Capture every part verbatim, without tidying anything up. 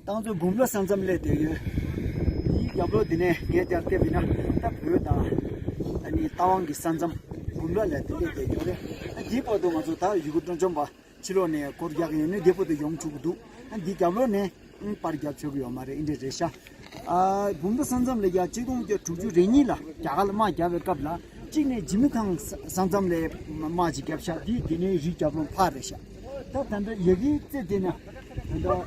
ཏང་ཙུའུ་འབུམ་ར་ས་མཚམས་སླེབས་བསྡད་ཡོད། འདིའི་རྒྱབ་ལོགས་འདི་ནས་ངས་དེར་བལྟས་པ་ཡིན་ན་ད་བོད་དང་ཨ་ནི་རྟ་དབང་གི་ས་མཚམས་འབུམ་ར་ལ་དེ་སླེབས་བསྡད་ཡོད་རེད། ཨ་འདིའི་བར་དུ་ང་ཚོ་ད་ཡུ་གུར་སྤྲོ་འཆམ་པ་ཕྱི་ལོགས་ནས་སྒོ་རྒྱག་གི་ཡོད་ནི་འདིའི་བར་དུ་ཡོང་ཆོག་གི་འདུག་ཨ་འདིའི་རྒྱབ་ལོགས་ནས་ཨང་པར་རྒྱབ་ཆོག་གི་ཡོད་མ་རེད། ཨིན་འདྲ་རེད་ཤག་ཨ་འབུམ་ར་ས་མཚམས་ལ་ཡ་གཅིག་སྟོང་དྲུག་ཅུ་རེ་གཉིས་ལ་རྒྱ་གར་ལ་དམག་བརྒྱབ་པའི་སྐབས་ལ་གཅིག་ནས་འཇིགས་མེད་ཁང་ས་ས་མཚམས་ལ་དམག་ཅིག་བརྒྱབ་ཤག་འདི་དེ་ནས་རི་རྒྱབ་ལོགས་ཕར་རེད་ཤག་ད་ད་ལྟ་ཡ་གིའི་རྩེ་དེ་ན་ད་ལྟ་གར་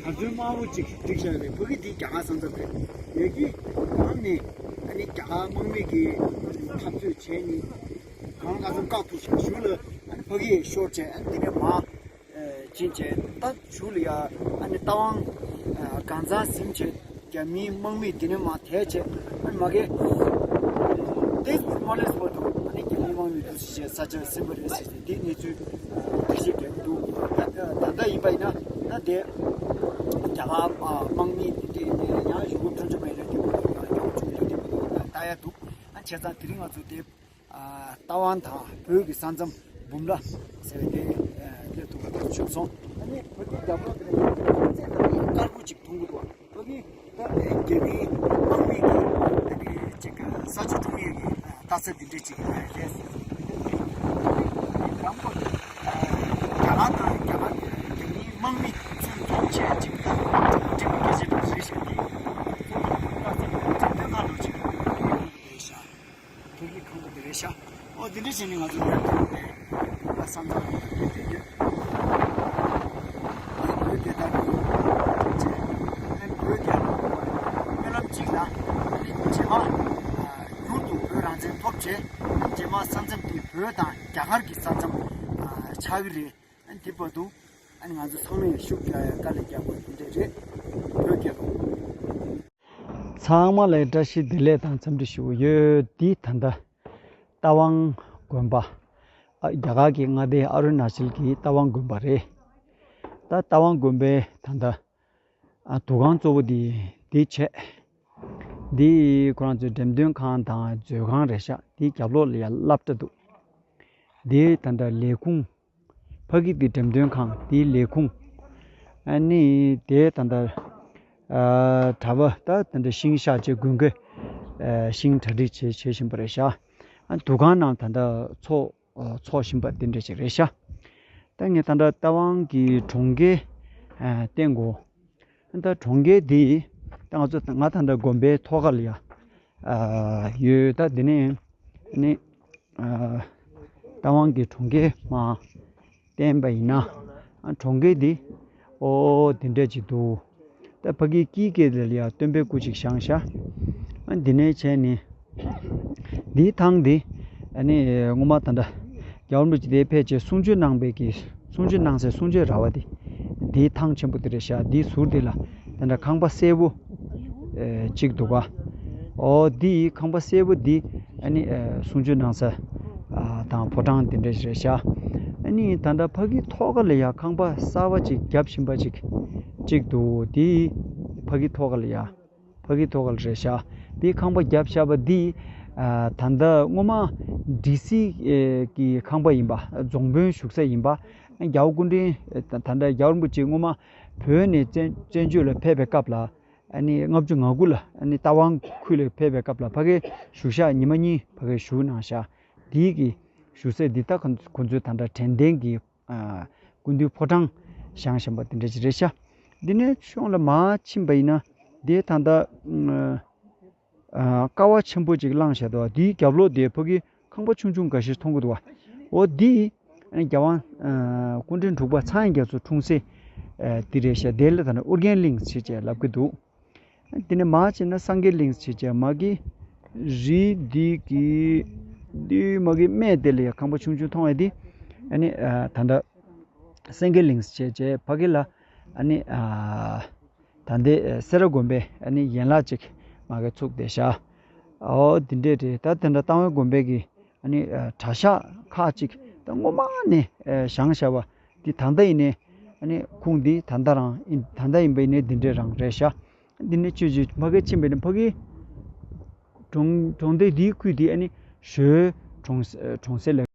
མཛོད་དམར་པོ་ཅིག་བསྒྲིགས་བཞག་རེད། ཕ་གི་འདི་རྒྱ་གར་ས་མཚམས་རེད། ཡ་གི་གང་ནས་ཨ་ནི་རྒྱ་གར་དམག་མི་གིས་འཐབ་རྩོད་བྱས་ནས་གང་ག་ཚོད་བཀག་ཐུབ་ཤག་གཞུག་ལ་ཨ་ནི་ཕ་གིས་ཤོར་བྱས་ཨ་ནི་དེ་ནས་མར་ཕྱིན་བྱས་ད་གཞུག་ལ་ཡ་ཨ་ནི་རྟ་དབང་གང་ཚང་ཟིན་བྱས་རྒྱ་མིའི་དམག་མི་དེ་ནས་མར་དེད་བྱས་ཨ་ནི་མ་གི་ཏེས་པུར་མ་ལེས་པོ་དུ་ཨ་ནི་རྒྱ་མིའི་དམག་མི་དུ་སི་བྱས་ས་ཆ་ཟིན་པ་རེད་ཟེར་ཏེ་དེ་གནས་ཚུལ་འགྲེལ་བཤད་རྒྱག་གི་འདུག་ད་ད་ལྟ་ཡིན་པ་ཡིན་ན་ད་དེ་རྒྱ་གར་དམག་མི་དེ་དེ་ཡང་ཡུ་གུར་སྤྲོ་འཆམ་མེད་ལ་དེ་ཡང་ཡོང་བྱུང་དུས་དེ་ལྟ་ཡ་འདུག་ཨ་བྱས་ཙང་དེ་རིང་ང་ཚོ་དེ། ཨ་རྟ་དབང་དང་བོད་ཀྱི་ས་མཚམས་འབུམ་ར་ཟེར་བའི་དེ་སླེབས་ཐུབ་པ་བྱུང་སོང་། ཨ་ནི་བོད་ཀྱི་རྒྱབ་ལོགས་དེ་ནས་རྩེ་ལྟ་བུའི་དཀར་པོ་ཅིག་མཐོང་གི་འདུག་ཕ་གི་ད་རྒྱ་མིའི་དམག་མི་གི་ཨ་ནི་ཅིག་ས་ཆ་སྲུང་ཡས་ཀྱི་རྟ་ས་འདི་འདྲ་ཅིག་རེད། རྒྱ་གར་དང་རྒྱ་གར་རྒྱ་མིའི་དམག་མི་ཚུར་འཛོམས་བྱས་ཅིག་ད་ཅིག་སྐད་ཆ་འདྲ་ཞིག་བཤད་ཀྱི་རྟ་ས་འདི་འདྲ་ཅིག་རེད་ཤག་ཕ་གི་ཁང་པ་དེ་རེད་ཤག་ཨོ་དེ་འདྲ་བྱས་ནས་ང་ཚོ་ཡར་ཐོན་ནས་ས་མཚམས་ལ་ཕེབས་བསྡད་ཡོད། བོད་དེ་དག་གི་ཁྲིམས་བཅད་ཨ་བོད་རྒྱལ་ལོ་སྨོན་ལམ་གཅིག་ལ་རྗེས་མ་མྱུར་དུ་བོད་རང་བཙན་ཐོབ་བྱས་རྗེས་མ་ས་མཚམས་དེ་བོད་དང་རྒྱ་གར་གྱི་ས་མཚམས་ཆགས་ཀྱི་རེད། ཨ་དེ་བར་དུ་ཨ་ང་ཚོ་ཚང་མས་ཤུགས་རྒྱག་ཡ་དཀའ་ལས་རྒྱག་དགོས་དེ་འདྲ་རེད། བོད་རྒྱལ་ལོ། ཚང་མ་ལ་བཀྲ་ཤིས་བདེ་ལེགས་དང་འཚམས་འདྲི་ཞུ་གི་ཡོད། འདི་ད་ལྟ་རྟ་དབང་དགོན་པ། ཨ་རྒྱ་གར་གྱི་མངའ་སྡེ་ཨ་རུ་ན་ཅལ་གྱི་རྟ་དབང་དགོན་པ་རེད། ད་རྟ་དབང་དགོན་པའི་ད་ལྟ་ཨ་འདུ་ཁང་གཙོ་བོ་འདི་འདི་བྱས། འདི་ཁོ་རང་ཚོའི་འགྲེམས་སྟོན་ཁང་དང་མཛོད་ཁང་རེད་ཤག་འདིའི་རྒྱབ་ལོགས་ལ་ཡ་སློབ་གྲྭ་འདུག་འདི་ད་ལྟ་ལས་ཁུངས། ཕ་གི་དེ་འགྲེམས་སྟོན་ཁང་དེའི་ལས་ཁུངས། ཨ་ནི་དེ་ད་ལྟ་ཨ་གྲྭ་པ་ད་ད་ལྟ་ཤིང་གཤགས་བྱས་དགུན་ཁའི་ཨ་ཤིང་གྲ་སྒྲིག་བྱེད་བྱེད་བཞིན་པ་རེད་ཤག་ཨ་འདུ་ཁང་ནང་ད་ལྟ་ཚོགས་ཨ་ཚོགས་བཞིན་པ་དེ་འདྲ་ཞིག་རེད་ཤག་ད་ངས་ད་ལྟ་རྟ་དབང་གི་གྲོང་ཁྱེར་ཨ་བསྟན་དགོས། ད་གྲོང་ཁྱེར་འདི་ད་ང་ཚོ་ང་ད་ལྟ་དགོན་པའི་ཐོག་ཁ་ལ་ཡ་ཨ་ཡོད། ད་འདི་ནས་ནི་ཨ་རྟ་དབང་གི་གྲོང་ཁྱེར་མར་བསྟན་པ་ཡིན་ན་ཨ་གྲོང་ཁྱེར་འདི་ཨོ་དེ་འདྲ་ཅིག་འདུག་ད་ཕ་གིའི་དཀྱིལ་སྐེད་ལ་ཡ་སྟོན་པའི་སྐུ་ཅིག་བཞེངས་ཤག་ཨ་འདི་ནས་བྱས་ནི། འདིའི་ཐང་འདི་ཨ་ནི་སྔོན་མ་ད་ལྟ་རྒྱལ་བ་རིན་པོ་ཆེ་དེ་ཕེབས་བྱས་གསུང་ཆོས་གནང་བའི་གི་གསུང་ཆོས་གནང་སའི་གསུང་ཆོས་ར་བ་འདི་འདིའི་ཐང་ཆེན་པོ་འདི་རེད་ཤག་འདིའི་ཟུར་འདི་ལ་ད་ལྟ་ཁང་པ་སེར་པོ་ཨེ་གཅིག་འདུག་ག་ཨོ་འདིའི་ཁང་པ་སེར་པོ་འདི་ཨ་ནི་ཨེ་གསུང་ཆོས་གནང་ས་ཨ་དང་ཕོ་བྲང་འདི་འདྲ་ཞིག་རེད་ཤག་ཨ་ནི་ད་ལྟ་ཕ་གི་ཐོག་ཁ་ལ་ཡ་ཁང་པ་གསར་པ་ཅིག་བརྒྱབ་བཞིན་པ་ཅིག་གཅིག་འདུག་འདི་ཕ་གི་ཐོག་ཁ་ལ་ཡ། ཕ་གི་ཐོག་ཁ་ལ་རེད་ཤག་འདི་ཁང་པ་བརྒྱབ་བཞག་པ་འདི་ཨ་ད་ལྟ་སྔོན་མ་ཌི་སི་ཨེ་གི་ཁང་པ་ཡིན་པ། རྫོང་དཔོན་བཞུགས་ས་ཡིན་པ། རྒྱལ་བ་སྐུ་ཕྲེང་ད་ལྟ་རྒྱལ་བ་རིན་པོ་ཆེ་སྔོན་མ་བོད་ནས་བཙན་བཙན་བྱོལ་ལ་ཕེབས་པའི་སྐབས་ལ་ཨ་ནི་ལྔ་བཅུ་ང་དགུ་ལ་ཨ་ནི་རྟ་དབང་ཁུལ་ལ་ཕེབས་པའི་སྐབས་ལ་ཕ་གི་བཞུགས་ཤག་ཉི་མ་གཉིས་ཕ་གི་བཞུགས་གནང་ཤག་འདི་གི་བཞུགས་ས་འདི་ད་ཁོ་ཁོ་ཚོའི་ད་ལྟ་དྲན་རྟེན་གྱི་ཨ་སྐུ་མདུན་ཕོ་བྲང་བཞེངས་བཞིན་པ་དེ་འདྲ་ཅིག་རེད་ཤག་འདི་ནས་གཞུང་ལ་མར་ཕྱིན་པ་ཡིན་ན་འདི་ད་ལྟ་ཨ་ཀ་བ་ཆེན་པོ་ཅིག་བསླངས་བཞག་འདུག་འདིའི་རྒྱབ་ལོགས་དེ་ཕ་གི་ཁང་པ་ཆུང་ཆུང་འགའ་ཤས་མཐོང་གི་འདུག་འོ་འདི་རྒྱལ་དབང་ཨ་སྐུ་ཕྲེང་དྲུག་པ་ཚངས་དབྱངས་རྒྱ་མཚོ་འཁྲུངས་སའི་ཨ་འདི་རེད་ཤག་འདི་ལ་ད་ནི་ཨོ་རྒྱན་གླིང་ཟེར་བྱས་ལབ་ཀྱི་འདུག་དེ་ནས་མར་ཕྱིན་ན་སངས་རྒྱས་གླིང་ཟེར་བྱས་མ་གི་རི་འདི་གི་འདི་མ་གི་སྨད་དེ་ལ་ཡ་ཁང་པ་ཆུང་ཆུང་མཐོང་ཡ་འདི་ཨ་ནི་ཨ་ད་ལྟ་སེང་གེ་གླིང་ཟེར་བྱས་ཕ་གི་ལ་ཨ་ནི་ཨ་ད་ལྟའི་སེ་ར་དགོན་པའི་ཨ་ནི་ཡན་ལག་ཅིག་མ་གི་ཚུགས་བསྡད་ཤག་འོ་འདི་འདྲས་རེད། ད་དེ་འདྲ་རྟ་དབང་དགོན་པའི་གི་ཨ་ནི་ཨ་གྲྭ་ཤག་ཁག་ཅིག་ད་སྔོན་མ་ནས་ཨ་བཞེངས་བཞག་པ་འདི་ད་ལྟ་ཡིན་ནའི་ཨ་ནི་ཁུངས་འདི་ད་ལྟ་རང་ཡིན། ད་ལྟ་ཡིན་པ་ཡིན་ནའི་འདི་འདྲས་རང་རེད་ཤག་འདི་ནས་ཆུ་ཆུ་ཕ་གི་ཕྱིན་པ་ཡིན་ན་ཕ་གི་གྲོང་གྲོང་སྡེ་འདིའི་ཁུལ་འདི་ཨ་ནི་ཞོལ་གྲོང་གྲོང་གསེབ་ལ།